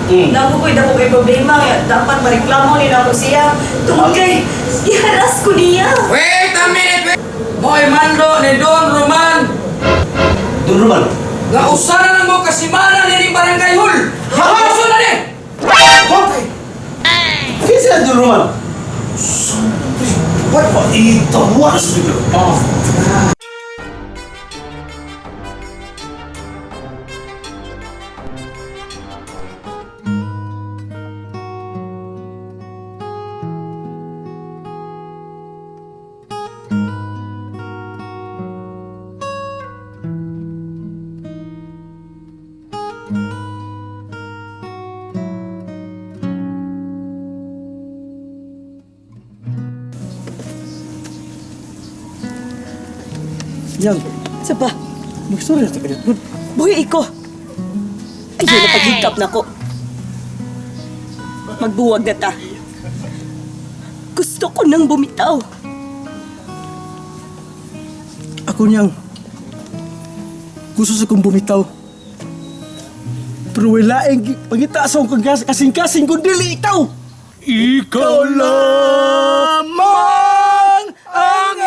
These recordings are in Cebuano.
Naku ko'y dako kay problema nga dapat mareklamo ni nako siya. Tungod kay giharas ko niya. Wait a minute! Wait. Mo'y mando ni Don Roman Don Roman. nga usara na mo kasimana ni Barangay Hall. Ha? Usa na ni! Okay. Kinsa Don Roman? What pa itawas bigla. Ah. Yang, Sa ba? magstorya sa kanya. Good. Buhi iko. Ayaw na paghigkap nako. Magbuwag na ta. Gusto ko nang bumitaw. Ako niyang gusto sa kong bumitaw. Pero wala ang pangita sa akong kasing-kasing kung dili ikaw. Ikaw lamang ang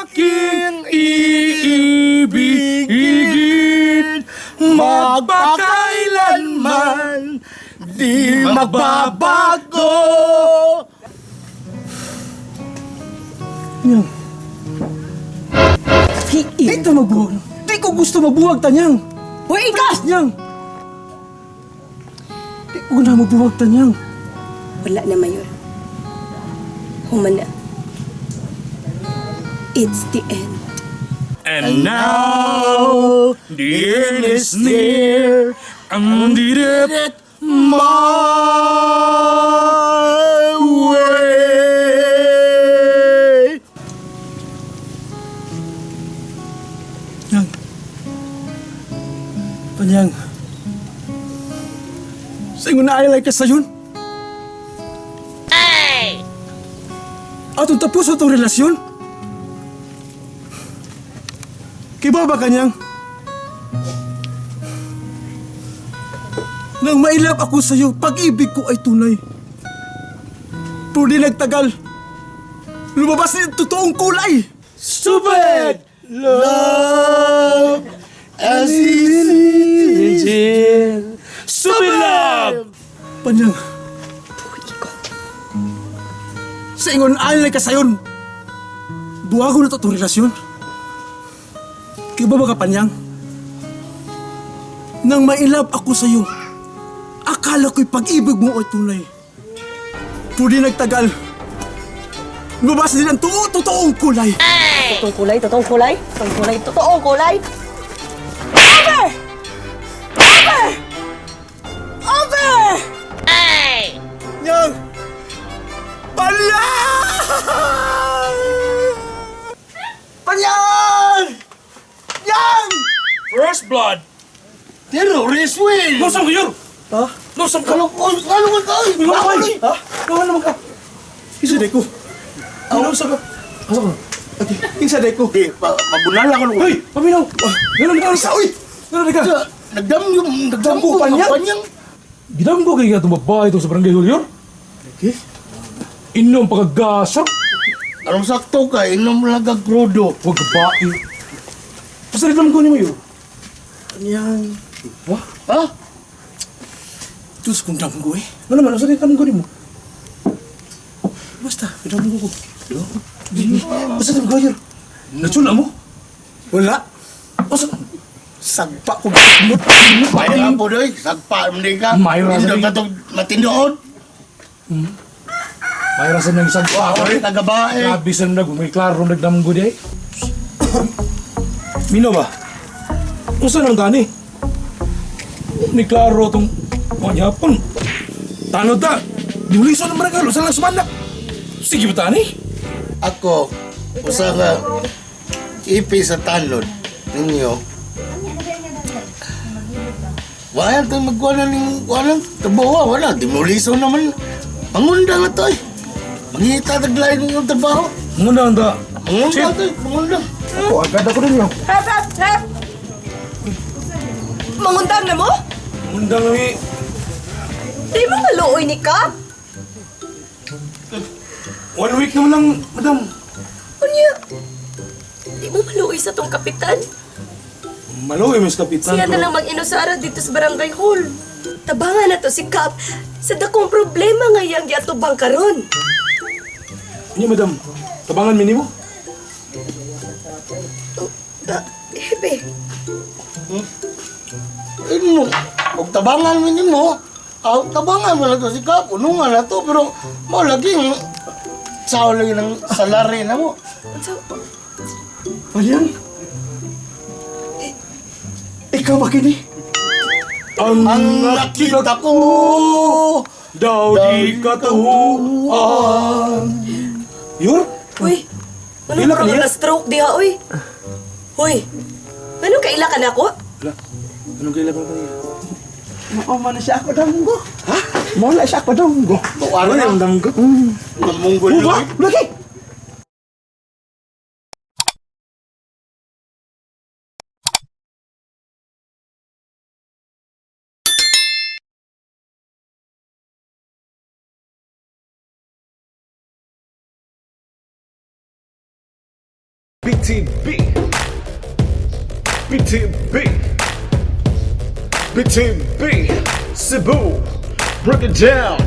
aking iibigin magpakailanman di magbabago. Niyang, Hiin. di ta magbuwag. Di ko gusto magbuwag, tanyang. Buhi ka! Tanyang! Di ko na magbuwag, tanyang. Wala na, Mayor. Human na. It's the end. And now the end is near. And did it my way. Yang. Tanyang. Sa ingon na ay ka sayon. Ay! Atong tapos atong relasyon. Kiba ba kanyang? Nang mailap ako sa'yo, pag-ibig ko ay tunay. Pero di nagtagal. Lumabas na yung totoong kulay. Stupid love as it is. Stupid love. Panyang, Buhi ko. sa ingon alay ka sayon. Buwago na to itong relasyon. Kaya ba ka panyang? Nang mailap ako sa'yo, akala ko'y pag-ibig mo ay tunay. Pero di nagtagal. Lumabas din ang totoong kulay. Totoong kulay, totoong kulay, totoong kulay, totoong kulay. Over! Over! Over! Nyang! Panyang! Panyang! Nyang! First blood. Terrorist win! Nosam kayo. Ha? Nosam ka. Ano ano ka? Ano ka? Ha? Ano naman ka? Isa ko. Ano sa ka? Asa ka? Okay, isa ko. Di, pabunala ko. Hoy, paminaw. Ganun ka. Isa, uy! Ganun ka. Nagdam yung nagdam ko Panyang? Panyang. Gidamgo kay katong babae itong sa barangay Hulyor. Okay. Inom pagkagasok. Anong sakto ka? Inom lang ka krudo. Huwag ka bae. Basta rin naman ko ni mo yun. Panyang. Wah? Ha? Diyos kong damgo eh. Ano naman, asa rin naman ko ni mo? Basta, damgo ko. Basta rin ko yun. Natsula mo? Wala. Asa? Sagpa ko. Mayra po doy. Sagpa hindi ka. Mayra sa Hindi di. ka itong matindoon. May rasan ng isang Ako rin tagabae. Grabe sa nag, may klaro nagdamgo di ay. Mino ba? Usa naman tani? Ni klaro tong mga Japon. Tanod ta. Di mo liso naman regalo sa lang sumanak. Sige ba tani? Ako, usa ka ipi sa tanod ninyo. Wala tayong magkuha na ng wala trabaho, wala. Demoliso naman. Mangunda na to eh. Mangita taglain ng trabaho. Muna ang ta. Mangunda to eh, mangunda. Ako, agad ako rin yun. Hep, hep, hep! Mangundang na mo? Mundang nami. Di mo maluoy ni Kap? One week naman lang, madam. Unya, di mo maluoy sa tong kapitan. Maluoy, Miss Kapitan. Siya na pero- lang mag-inusara dito sa barangay hall. Tabangan na to si Kap sa dakong problema nga iyang giatubang karon. Unya, madam. Tabangan mi nimo. Ah, Hepe, Ino, og tabangan mi nimo. Aw, tabangan mo na to si Kap, unungan na to, pero mo lagi sao lagi ng salary na mo. unsa Palyang? Ikaw ba kini? Ang, Ang nakita ko, daw di katuhuan. Yor? Uy, ano Ila ka ka niya? na stroke diha uy? Uy, ano kaila ka na ako? Wala. Anong kailan pa niya? Mao man na siya ako damgo. Ha? Mao na siya ako damgo. Tuwara Ano na. yung damgo? Namunggol Uba? lagi. Lagi! BTB. BTB. BTB. Cebu. Break it down.